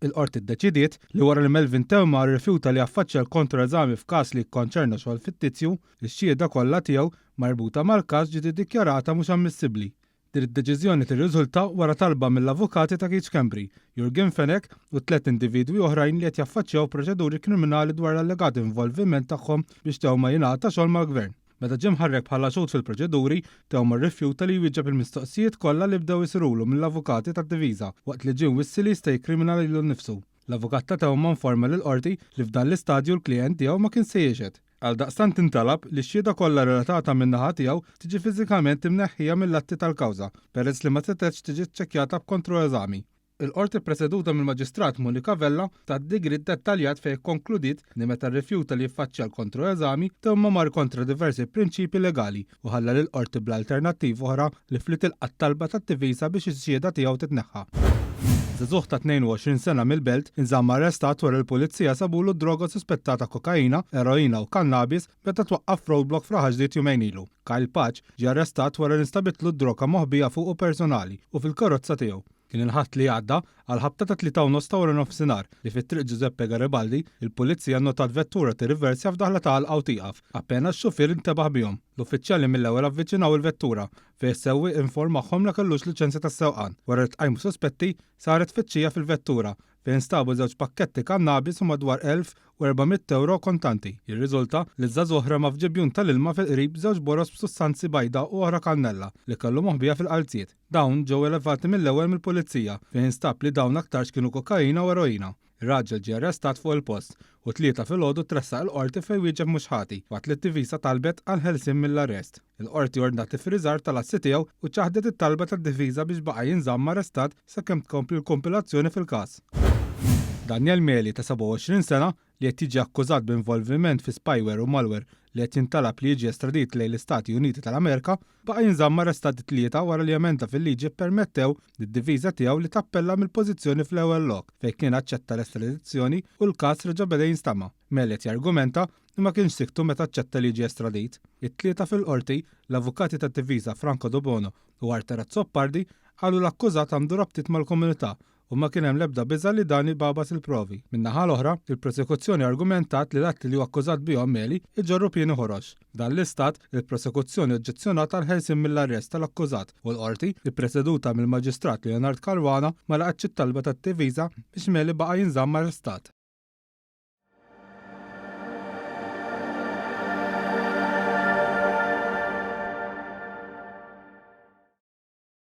Il-Qorti ddeċidiet li wara li Melvin Theuma rrifjuta li jaffaċċja l-kontroeżami f'każ li jikkonċerna xogħol fittizju, ix-xhieda kollha tiegħu marbuta mal-każ ġiet iddikjarata mhux ammissibbli. Din id-deċiżjoni tirriżulta wara talba mill-avukati ta' Keith Schembri, Yorgen Fenech u tlett individwi oħrajn li qed jaffaċċjaw proċeduri kriminali dwar l-allegat involviment tagħhom biex Theuma jingħata xogħol mal-Gvern. Meta ġie mħarrek bħala xhud fil-proċeduri, Theuma rrifjuta li jwieġeb il-mistoqsijiet kollha li bdew isirulu mill-avukati tad-difiża waqt li ġie mwissi li jista' jikkrimina lilu nnifsu. L-avukat ta' Theuma informa lill-Qorti li f'dan l-istadju l-klijent tiegħu ma kienx se jixhed. Għaldaqstant intalab li x-xhieda kollha relatata min-naħa tiegħu tiġi fiżikament imneħħija mill-atti tal-kawża peress li ma setgħetx tiġi ċċekkjata b'kontroeżami. Il-Qorti ppreseduta mill-Maġistrat Monica Vella tat digriet dettaljat fejn ikkonkludiet li meta rrifjuta li jiffaċċja l-kontroeżami, Theuma mar kontra diversi prinċipji legali u ħalla lill-Qorti bla alternattiva oħra li fli tilqa' t-talba tat-difiża biex ix-xhieda tiegħu titneħħa. Żagħżugħ ta' 22 sena mill-Belt inżamm arrestat wara li l-Pulizija sabulu d-droga suspettata kokaina, eroina u kannabis meta twaqqaf f'roadblock f'Raħal Ġdid jumejn ilu. Kyle Pace ġie arrestat wara li nstabitlu d-droga moħbija fuqu personali u fil-karozza tiegħu. Kien il-Ħadd li għadda, għall-ħabta tat-tlieta u nofs ta' waranofsinhar, li fi Triq Giuseppe Garibaldi, il-Pulizija nnotat vettura tirriversja f'daħla ta' għalqa u tieqaf, appena x-xufier intebaħ bihom. L-uffiċjali mill-ewwel avviċinaw il-vettura, fejn is-sewwieq informahom li kellux liċenzja tas-sewqan. Wara li tqajmu suspetti, saret tfittxija fil-vettura, fejn instabu żewġ pakketti kannabis u madwar 1,400 ewro kontanti. Jirriżulta li ż-żagħżugħ rema f'ġibjun tal-ilma fil-qrib żewġ boroż b'sustanzi bajda u oħra kannella li kellu moħbija fil-qalziet. Dawn ġew elevati mill-ewwel mill-Pulizija fejn instab li dawn aktarx kienu kokaina u eroina. Ir-raġel ġie arrestat fuq il-post u t-Tlieta filgħodu tressaq il-Qorti fejn wieġeb mhux ħati waqt li d-difiża talbet għall-ħelsien mill-arrest. Il-Qorti ordnat iffriżar tal-assi tiegħu u ċaħdet it-talba tad-difiża biex baqa' jinżamm arrestat sakemm tkompli l-kumpilazzjoni fil-każ. Daniel Meli ta' 27 sena li qed jiġi akkużat b'involviment fi spyware u malware li qed jintalab li jiġi estradit lejn l-Istati Uniti tal-Amerika, baqa' jinżamm arrestat it-Tlieta wara li emenda fil-liġi ppermettew lid-difiża tiegħu li tappella mill-pożizzjoni fl-ewwel lok fejn kien aċċetta l-estradizzjoni u l-każ reġa' beda jinstama'. Meli qed jargumenta li ma kienx siktu meta aċċetta li jiġi estradit. It-Tlieta fil-Qorti, l-avukati tad-difiża Franco Debono u Arthur Azzopardi qalu l-akkużat għandu rabtiet mal-komunità u ma kien hemm l-ebda biża' li dan ibagħbas il-provi. Min-naħa l-oħra, il-prosekuzzjoni argumentat li l-atti li hu akkużat bihom Meli jġorru pieni ħorox. F'dan l-istat, il-prosekuzzjoni oġġezzjonat għall-ħelsien mill-arrest tal-akkużat u l-Qorti, ippreseduta mill-Maġistrat Leonard Caruana, ma laqgħetx it-talba tad-difiża biex Meli baqa' jinżamm arrestat.